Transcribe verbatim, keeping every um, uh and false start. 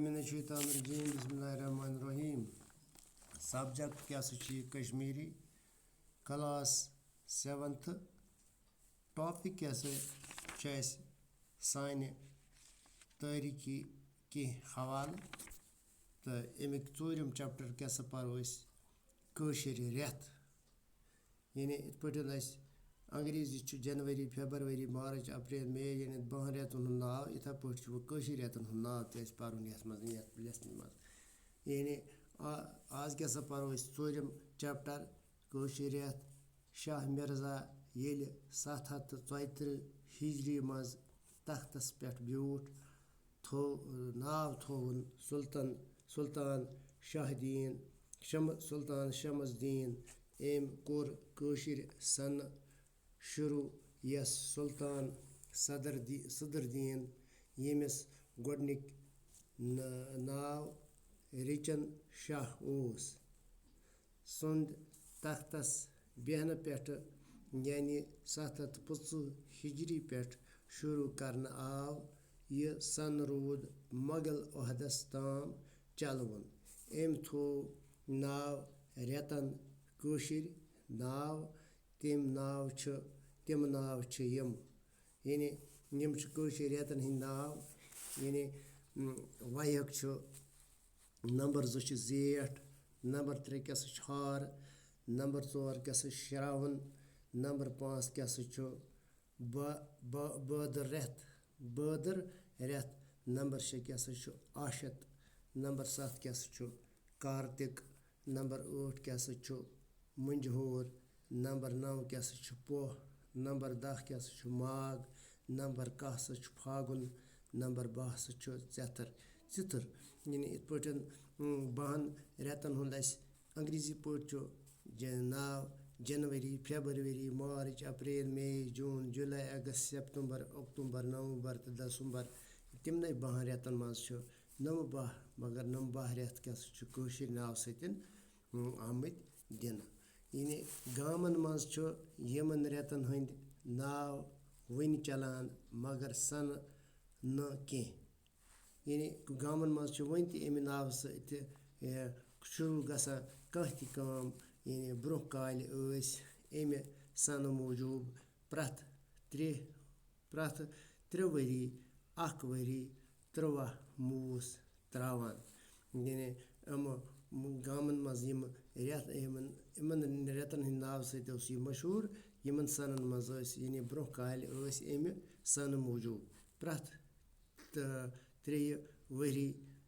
من الشیطان الرجیم، بسم اللہ الرحمن الرحیم۔ سبجیکٹ کیٛاہ سا چھُ یہِ؟ Kashmiri, class seventh. ٹاپک کیٛاہ سا چھُ اَسہِ؟ سانہِ تٲریٖخی کینٛہہ حوالہٕ تہٕ اَمِکۍ ژوٗرِم چیپٹر کیٛاہ سا پَرو أسۍ؟ کٲشِر رٮ۪تھ۔ یعنی یِتھ پٲٹھۍ اَسہِ انگریزی چھُ جنوری، فیبرؤری، مارٕچ، اپریل، مے، یعنی باہن رٮ۪تن ہُنٛد ناو، یِتھے پٲٹھۍ چھُ وۄنۍ کٲشِر رٮ۪تن ہُنٛد ناو تہِ اَسہِ پَرُن یَتھ منٛز، یَتھ لیسنہِ منٛز۔ یعنی آ-، آز کیٛاہ سا پَرو أسۍ؟ ژوٗرِم چیپٹر، کٲشِر رٮ۪تھ۔ شاہ مرزا ییٚلہِ ستھ ہَتھ تہٕ ژۄیہِ ترٕٛہ ہجری منٛز تختس پٮ۪ٹھ بیوٗٹھ، تھو-، ناو تھووُن سلطان، سلطان شاہ دیٖن، شم-، سلطان شمس الدین۔ أمۍ کوٚر کٲشِر سنہٕ شروع، یس سلطان صدر دی-، صدر الدین، ییٚمِس گۄڈٕنیُک ن-، ناو رچن شاہ اوس، سُنٛد تختس بیہنہٕ پٮ۪ٹھٕ، یعنی ستھ ہَتھ پٕنٛژٕہ ہجری پٮ۪ٹھ شروع کرنہٕ آو۔ یہِ سن روٗد مغل عہدس تام چلوُن۔ أمۍ تھوو ناو رٮ۪تن کٲشِر ناو۔ تِم ناو چھِ، تِم ناو چھِ یِم، یعنی یِم چھِ کٲشِر رٮ۪تن ہٕنٛدۍ ناو۔ یعنی، م، وَیُک چھُ، نمبر زٕ چھُ زیٹھ، نمبر ترٛےٚ کیٛاہ سا چھُ ہار، نمبر ژور کیٛاہ سا چھُ شراوُن، نمبر پانٛژھ کیٛاہ سا چھُ با-، با-، بٲدر رٮ۪تھ، بٲدر رٮ۪تھ۔ نمبر شےٚ کیٛاہ سا چھُ آشت، نمبر ستھ کیٛاہ سا چھُ کارتِک، نمبر ٲٹھ کیٛاہ سا چھُ مُنجہِ ہور، نمبر نَو کیٛاہ سا چھُ پوہ، نمبر دَہ کیٛاہ سا چھُ ماگ، نمبر کاہ سا چھُ فاگُن، نمبر باہ سا چھُ ژٮ۪تھر، ژِتھر۔ یعنی یِتھ پٲٹھۍ، اۭں، باہن رٮ۪تن ہُنٛد اَسہِ انگریزی پٲٹھۍ چھُ ج-، ناو جنوری، فیبرؤری، مارچ، اپریل، مے، جوٗن، جولائی، اگست، سپتمبر، اکتوبر، نومبر تہٕ دسمبر۔ تِمنٕے باہن رٮ۪تن منٛز چھُ نَمہٕ باہ، مگر نَمہٕ باہ رٮ۪تھ کیٛاہ سا چھُ کٲشِر ناو سۭتۍ، اۭں، آمٕتۍ دِنہٕ۔ یعنی گامن منٛز چھُ یِمن رٮ۪تن ہٕنٛدۍ ناو وُنہِ چلان، مگر سنہٕ نہٕ کینٛہہ۔ یعنی گامن منٛز چھُ وُنہِ تہِ اَمہِ ناوٕ سۭتۍ، اے، شروع گژھان کانٛہہ تہِ کٲم۔ یعنی برٛونٛہہ کالہِ ٲسۍ اَمہِ سنہٕ موٗجوٗب پرٛٮ۪تھ ترٛےٚ، پرٛٮ۪تھ ترٛےٚ ؤری، اکھ ؤری، ترٛواہ موٗس ترٛاوان۔ یعنی یِمہٕ گامَن منٛز یِم رٮ۪تھ، یِمَن، یِمَن رٮ۪تَن ہٕنٛدۍ ناو سۭتۍ اوس یہِ مشہوٗر۔ یِمَن سَنَن منٛز ٲسۍ، یعنی برٛونٛہہ کالہِ ٲسۍ اَمہِ سَنہٕ موٗجوٗب پرٛٮ۪تھ تہٕ ترٛیٚیہِ ؤری